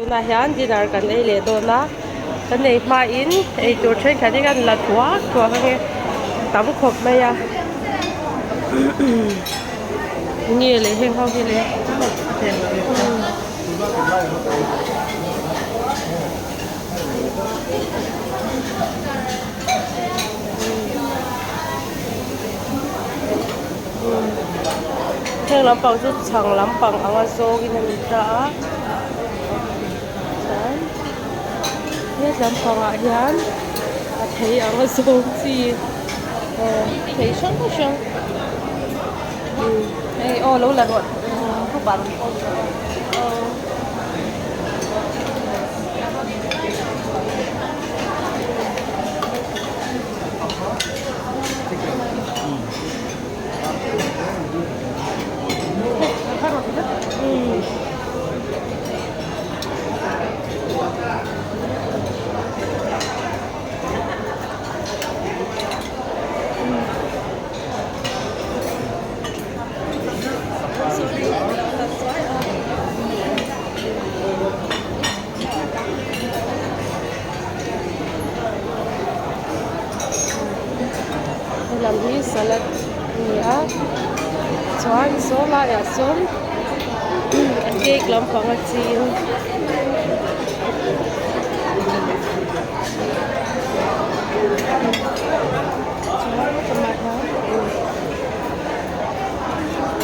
Tunah hian dinner kan ei leh dawn a, kan ei hmain eitur thenkhat hi kan la thuak thuak ange tam khawp mai a nge leh heng ho hi le. Heng lampang chu chhang lampang anga zawngin a ni ta a chuan he lampangah hian a thei anga zawng chi aw thei hrang hrang Hei aw lo la rawh aw. Helam hi salad a ni a chuan saw laiah sawn a cake lampang a chin.